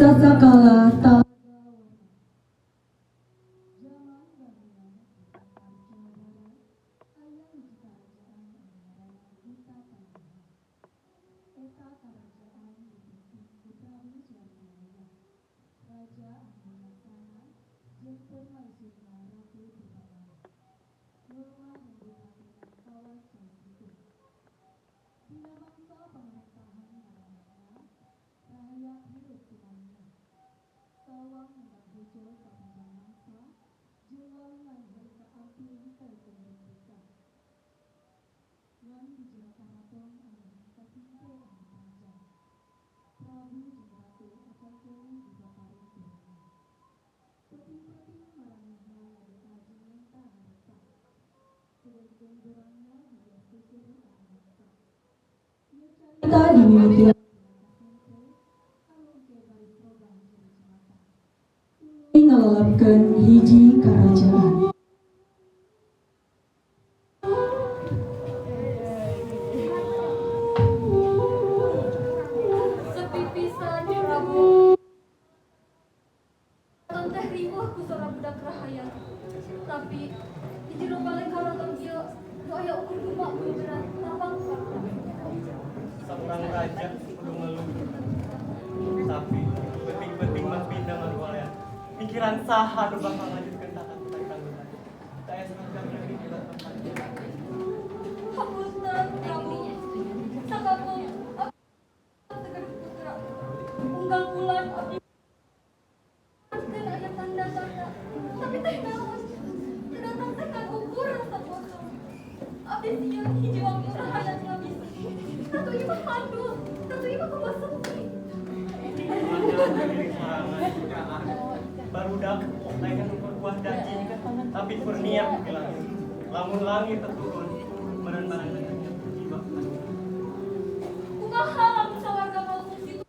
Sasakala Talaga Warna. Jaman baheula di Tatar Jawa Barat aya hiji karajaan anu ngaranna Huta Tangguhan. Eta karajaan dipimpin ku Prabu Swarnamaya, raja anu bijaksana jeung permaisurina Ratu Purbamana. Nu lemah lembut hatena kawas cai situ. Dina mangsa pamarentahan maranehna, rahayat hirup kumaninah. Sawang menang hejo sapanjang mangsa, jeung walungan harita ampil henteu tumurun duka. Ngan di jero karaton aya hiji kasinte anu panjang. Prabu jeung ratu acan keneh dipaparin turunan. Peuting-peuting maranehna ngadoa jeung menta harepan. Sedeung beurangna diliar seuseureuh anu langka. Ieu carita dimimitian tina kasinte anu engke baris robah jadi cematan. Tuluy ngalalapkeun hiji karajaan. Sepi pisan Prabu. Karaton teh riweuh ku sora budak rahayat. Tapi di jero bale karaton ieu nu aya ukur gema beungeran lapang fakta. Seorang raja kudu ngeluh, tapi penting-penting mah pindah ngarualean. Mikiran saha nu bakal lanjutkeun takat kita tanggungan. Teu aya seragam negeri di tempat. Hapunten Prabu. Sakapung abdi teu gaduh putra. Unggal bulan abdi kan aya tanda-tanda. Tapi teh naon? Teu datang teh ngagugur rasa kosong. Abdi sieun hiji waktu rahayat ngabisi. Ratu ieu mah handul, ratu ieu mah kumaha sepi. Jangan diri sorangan. Barudak lain ukur buah daging, tapi kurnia di langit. Lamun langit terturun, meureun maranehna jiwa. Kumaha lamun sawarga maupun kitu?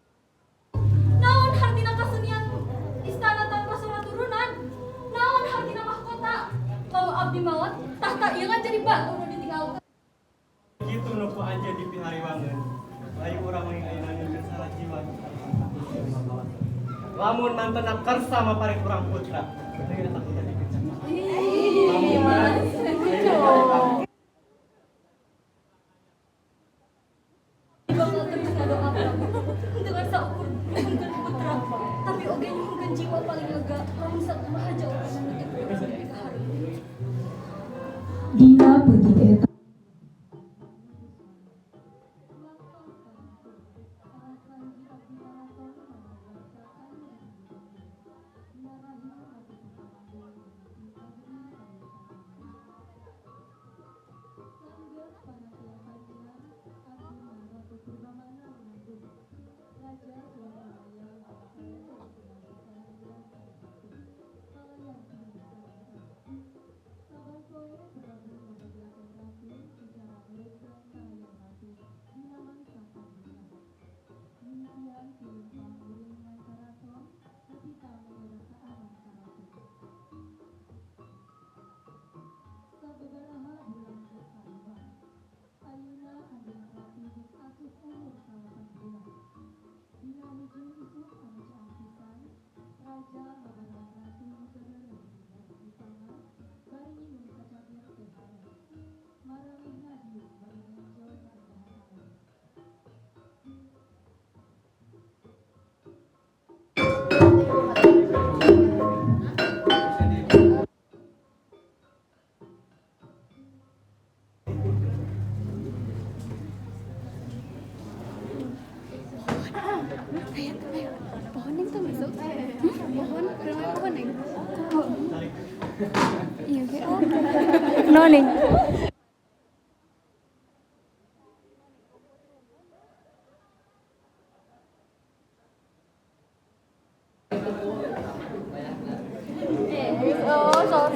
Naon hartina kasenian istana tanpa surat turunan? Naon hartina mahkota? Lamun abdi maot, tahta ieu kan jadi batu nu ditinggalkeun. Kitu nu ku anjeun dipihariwangeun. Ayo urang lain ayeuna nyieunkeun salah jiwa. Lamun mantena kersa maparin urang putra. Teu eta kudu dikejar. Ih, Mas. Bakal terus ngadoa Prabu. Dengan saukur nyuhunkeun putra, tapi oge nyuhunkeun jiwa paling lega lamun sakumaha jawabanna nu teu urang nepi ka hareup. Dina peuting eta waktos kapungkur, salah sahiji abdi karaton mamawarta anu ditunggu-tunggu. Dina rahim Ratu Purbamana ngamimpi kageuih kabijaksanaan. Sanggeus panantian panjang, akhirna Ratu Purbamana mengandung. Raja Swarnamaya ngawakaleun tina kahayan kaditu, kalayan pinuh karingaan. Saban poe Prabu ngabagjakeun ratu ku cara nurutkeun kahayang ratu dina mangsa kandungan. Mimitian tilempang ngurilingan karaton nepi ka menjaga kaaman karaton. Sababaraha bulan geus kaliwat. Ayeuna kandungan ratu geus asup umur 8 bulan. Dina hujung isuk anu caang pisan, raja ngabarahan ratu nu keur reureuh di kamar bari nginum sacangkir teh haret. Maranehna diuk bari ngenjoy kaendahan alam. Ayo, ayo. Pohon yang tuh masuk. Pohon, berapa pohon yang? Kok? Iya, kayak No nih. Oh, soal.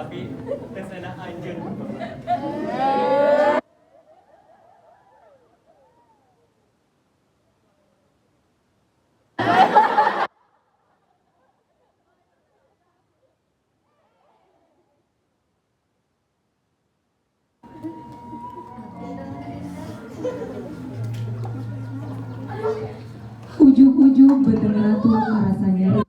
Tapi teu saendah anjeun. Ujug-ujug beuteung ratu karasa nyeri.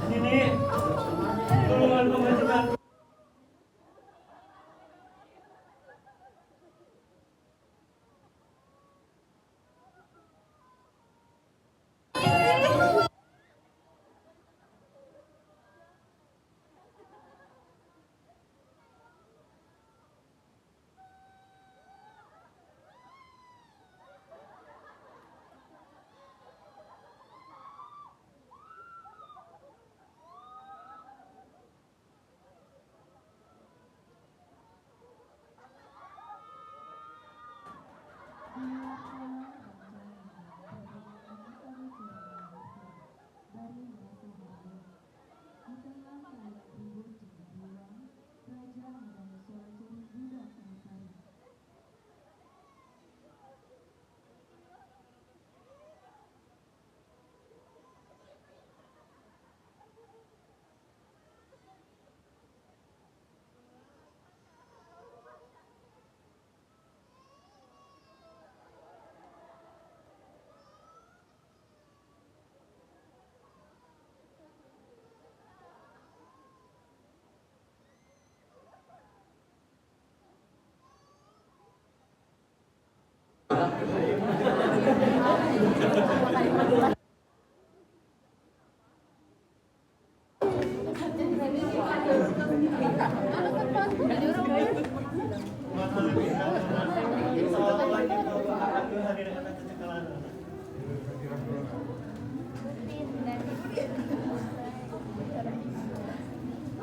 Nini, tulungan pamajikan.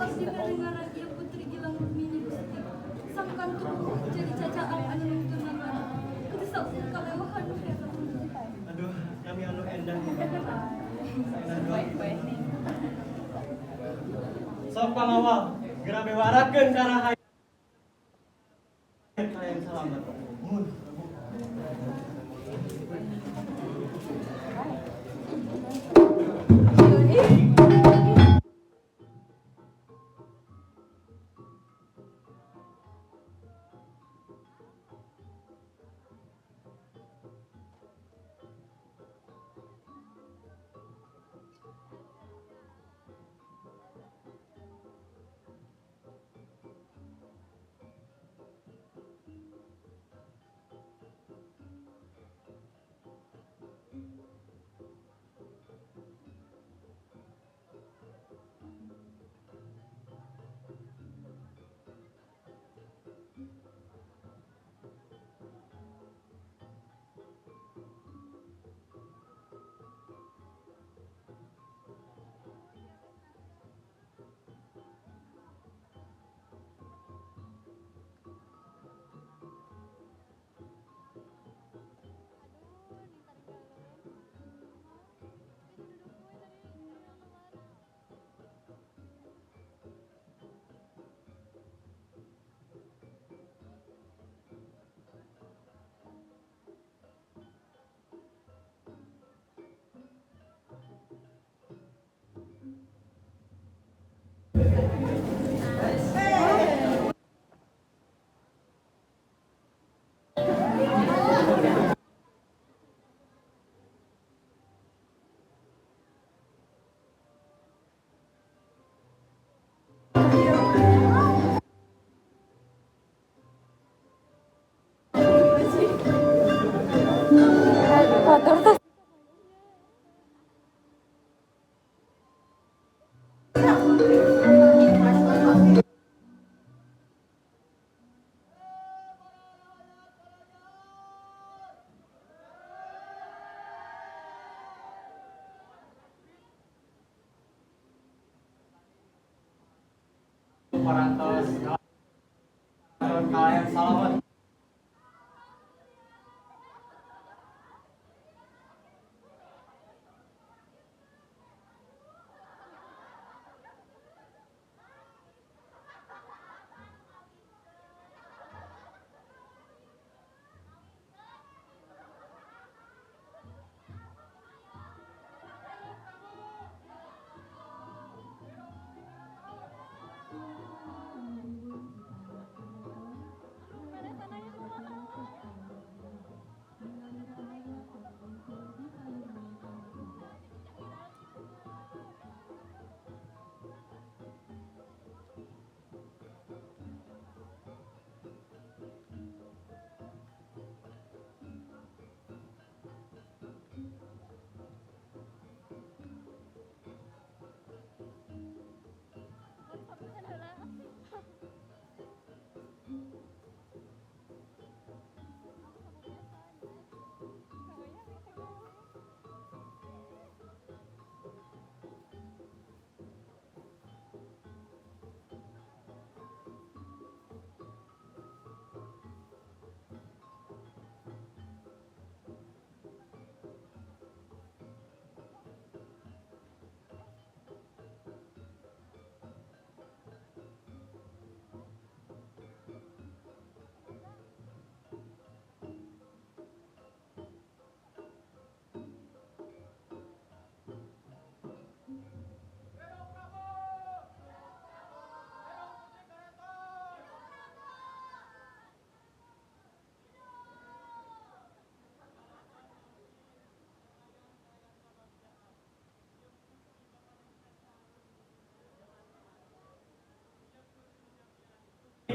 Pas dipendengaran ieu Putri Gilang Rukmini Gusti, sangkan tubuh jadi cacaan anu nungtun nagara. Kudu saukur kalewahan nu heran. Aduh, kami anu endah. Sok pangawal, geura bewarakeun ka rahayu. Kalian selamat. Mun. Kotor tuh. Parantos kalian salamat.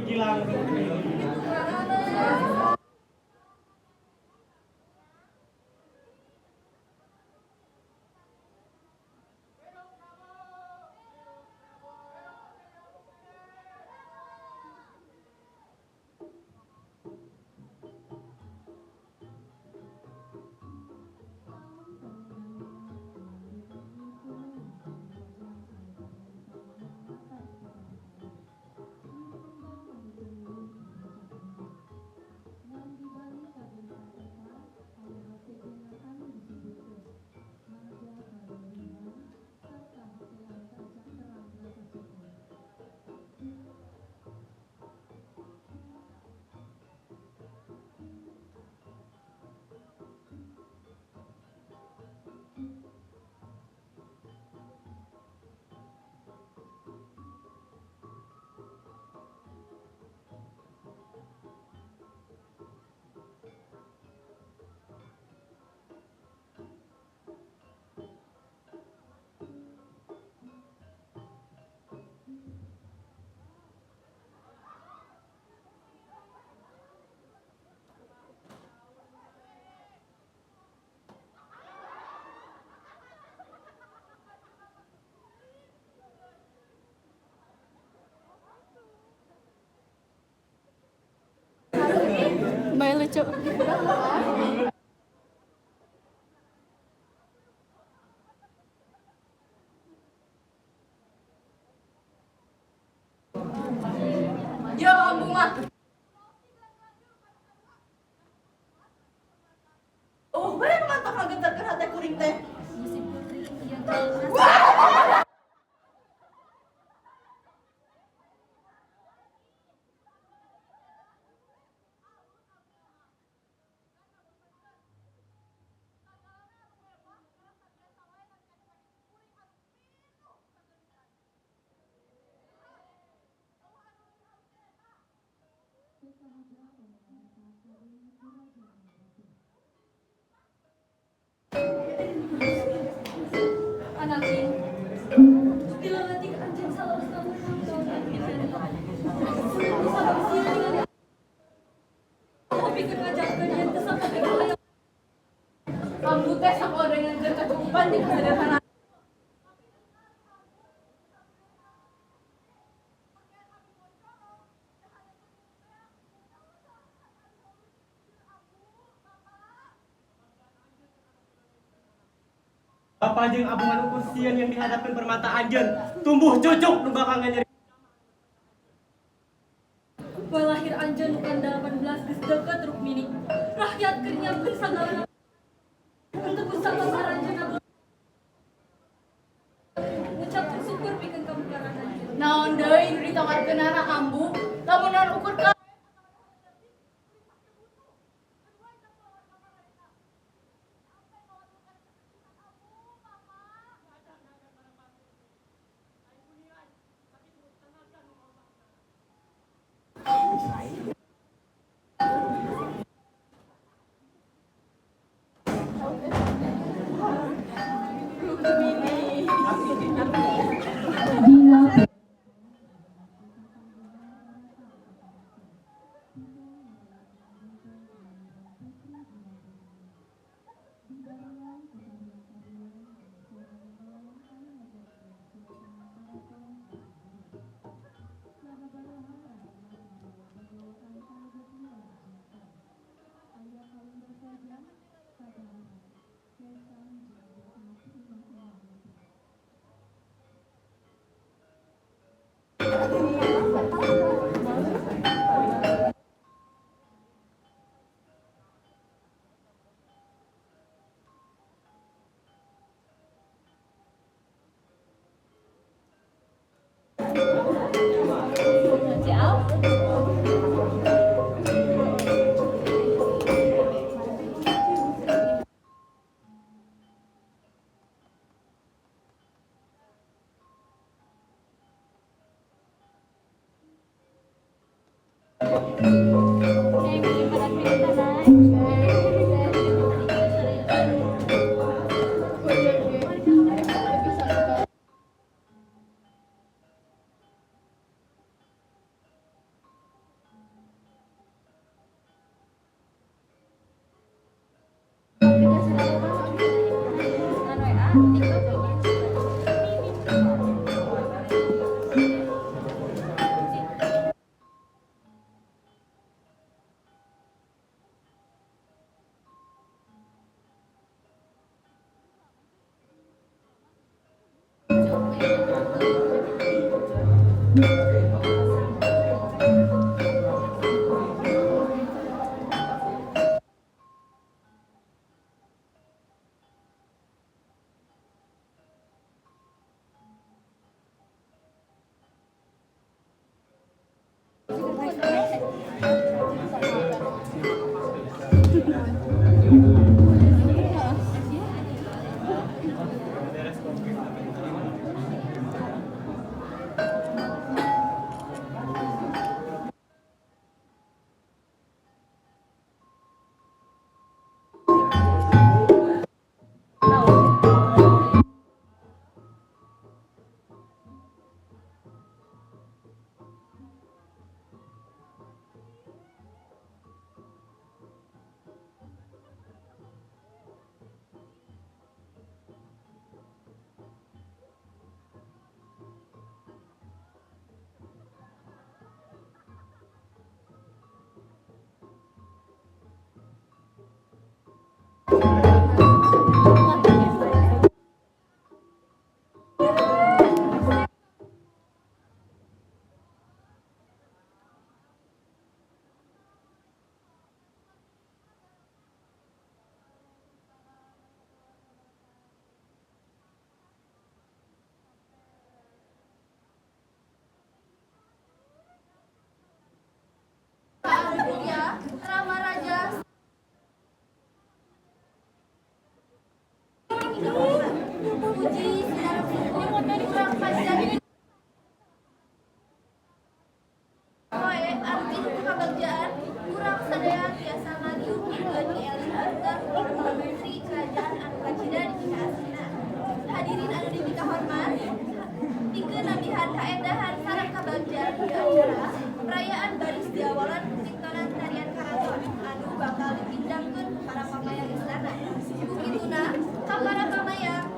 Gilang. Mbak lucu. Yo, ambu mah. Oh, we mantap ngagetarkeun hate kuring teh. Anakku, bila nanti anjing salah Kehidupan jeung kesederhanaan. Bapak jeung abungan ukur sieun yang dihadapkan permata anjeun tumbuh cucuk nu bakal nganyeri. Poe lahir anjeun nu ka-18 geus deukeut Rukmini. Rakyat keur nyiapkeun sagalana untuk usaha aranjeunna ngucapkeun syukur pikeun kamukaran anjeun. Naon deui nu ditawarkeunana ambu, lamun naon ukur ka Dina Beres konflik tapi ya, Rama Raja. Puji syukur kurang pajak. Poe arti kebahagiaan kurang sadaya tiasa ngaliung pikeun dieling atawa menteri kerajaan anu kacida dipikaasihna. Hadirin anu dipikahormat, pikeun nambihan kaendahan sareng kabagjaan di acara perayaan baris diawalan ku pintonan tarian karaton anu bakal dipindangkeun ku para pamayang istana. Ku kituna ka para pamayang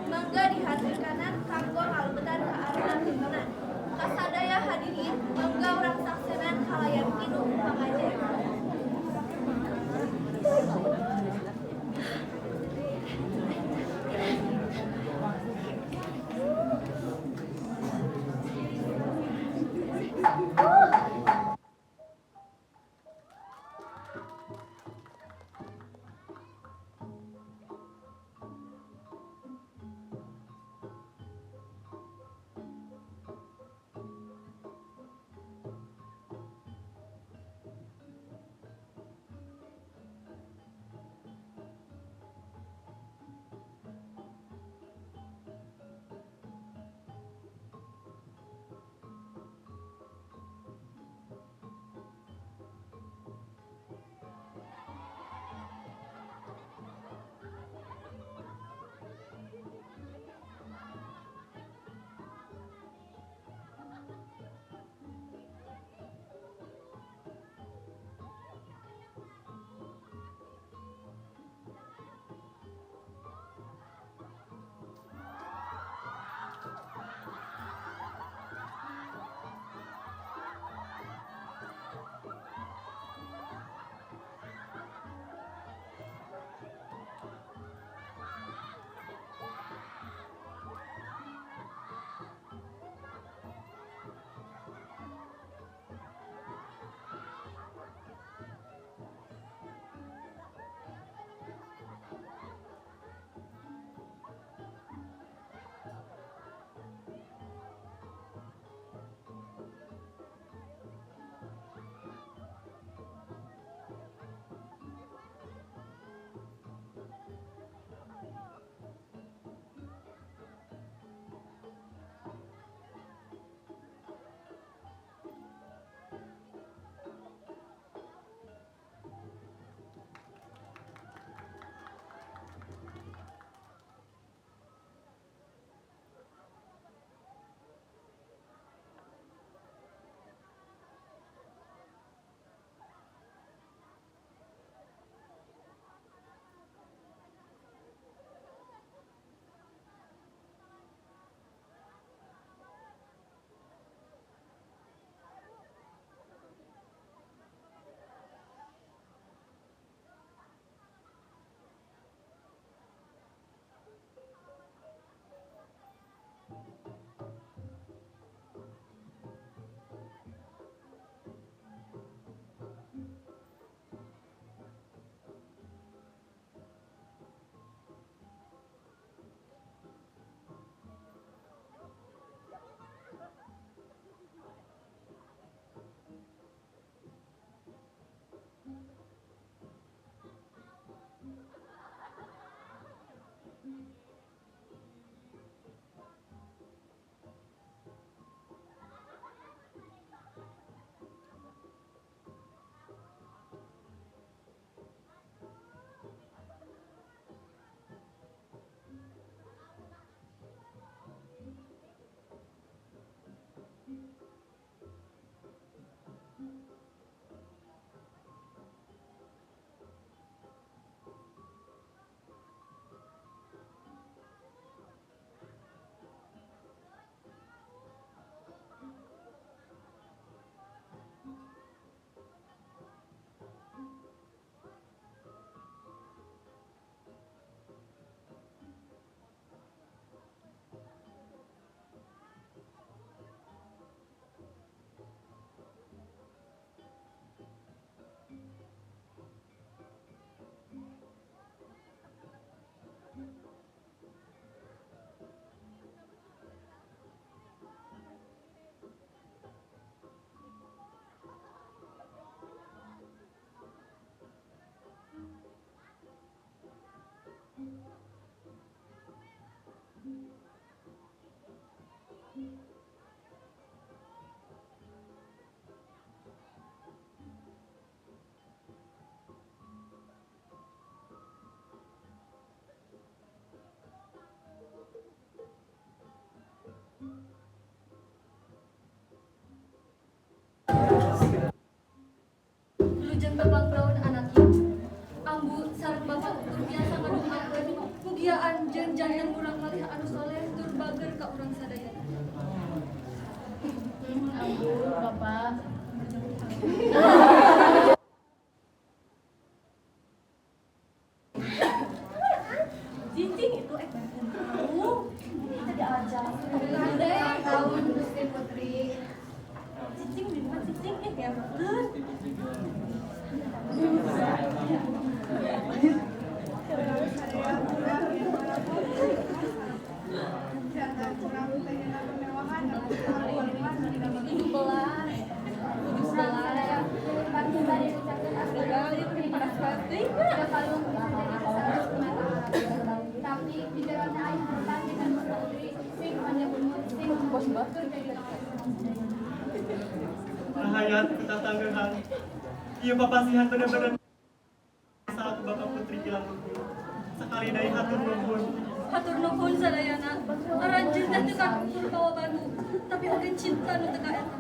Wilujeng tepang daun anak ibu. Ambu sareng bapak ukur biasa ngadoakeun mugia anjeun janten murang malih anu soleh tur bager ka urang sadayana. Nuhun ambu, bapak. Cincin itu tahu. Ini tadi aja. Udah tahun Gusti Putri. Cicing di mana cicing ya maklun. Belas. Belas. Tapi di jerona aya harapan dengan Putri sing panjang umur sing tur jadi Rahayat ketatanggehan. Ieu papasihan bener-bener salah Bapak Putri Gilang Luhur. Sakali deui hatur nuhun. Hatur nuhun sadayana. Aranjeun teh teu kakukur bawa banu, tapi oge cinta nu teu kaeta.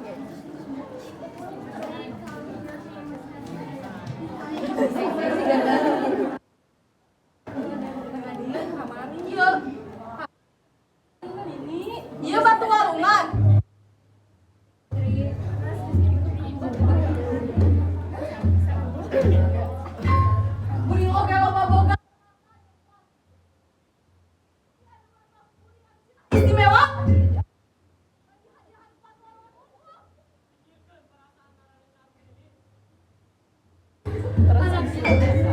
Iya. Iya batu walungan. Kuring oge loba boga. Istimewa. Anak ibu.